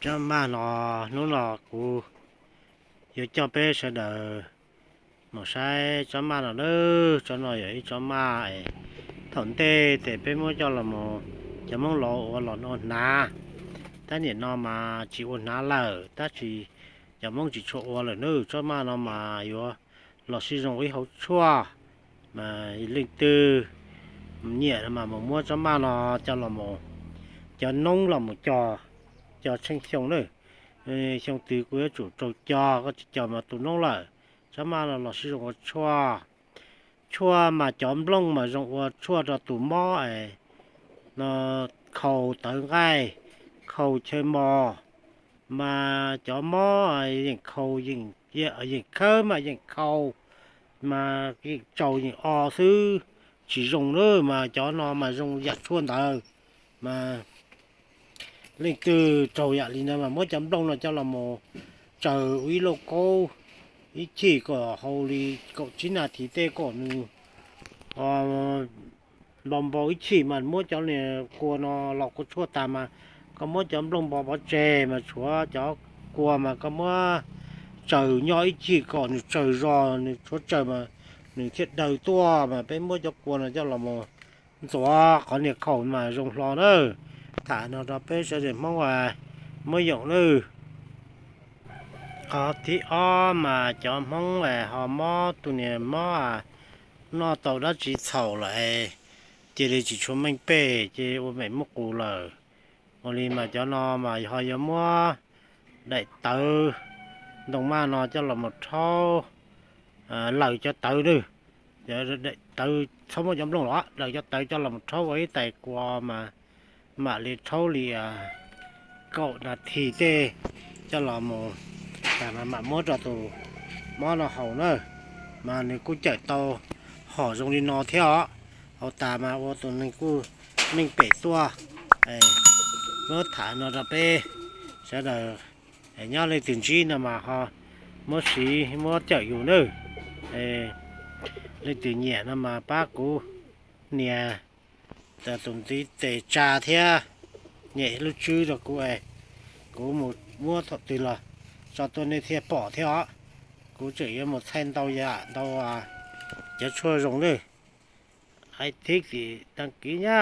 Tsob maj no, hnub no kuv yuav coj peb sawv daws mus saib tsob maj no nawb. Tsob no yog ib tsob maj es thaum ntej ces peb muab coj los mus, cov Hmoob los ua los ua hnav, tab nim no mas tsis ua hnav lawm, tab sis cov Hmoob tsis tshua ua lawm nawb. Tsob maj no mas yuav los sib zoo ua ib hau tshuaj, mas leej twg nyiam no mas mus muab tsob maj no coj los mus, cov noob los mus cog, cog tsheej xyoo na. Xyoo twg kuj yuav tsum raug cog, koj tsis cog mas tu noob lawm. Tsob maj no los sib zoo ua tshuaj. Tshuaj mas cov nplooj mas zoo ua tshuaj rau tus mob es no, khaus tawv nqaij, khaus chaw mos, mas cov mob yeem khaus, yeem khawb mas yeem khaus, mas yeem tsaus yeem o xwb, tsis zoo na. Mas cov no mas zoo yam tshuaj ntawd, mas leej twg raug yam li ntawd mas muab cov nplooj no coj los mus tsaws ua ib lauj kaub ib chim kom hau li kaum tsib nas this tej kom nws npo npau ib chim mas muab cov niag kua no los kua tshuaj tas mas koj muab cov nplooj npo pov tseg mas tshuav cov kua mas koj muab tsaws nyob ib chim kom nws tsaws zog, nws tshuav tsaws mas nws thiaj daws tuaj mas peb muab cov kua no coj los mus ntxuav qhov niag khaus mas zoo hlo na. Tham no rau peb sawv daws Hmoob muab yoom nawb. Qhov thib ob mas cov Hmoob ho mob tus niag mob noj tau dab tsi txhaum lawm es cia li tsis tshua meej pem ces ua mem muab qus lawm. Ua li mas cov no mas ho yuav muab daim tawv ntoo maj no coj los mus rhaub, laws cov tawv na, tawv txhob muab cov nplooj los, laws cov tawv coj los mus rhaub ua ib tais kua mas mam li rhaub li kaum nas this tej coj los mus, tas mas mam muab rau tus mob no haus na. Mas nws kuj cawm tau hom zoo li no thiab os. Haus tas mas ua tus neeg kuj meej pem tuaj. Muab tham no rau peb sawv daws nyob leej twg ntsib no mas ho muab siv muab cawm yus nawb. Leej twg nyiam no mas pab kuv nias tus ntiv tes tsa thiab nyem lub tswb rau kuv, kuv mus muab thaum twg los tso tuaj nej thiaj pom thiab os. Kuv tseem yuav mus thaij ntau yam ntau cov tshuaj zoo nawb. Hais thiab ces đăng ký nha.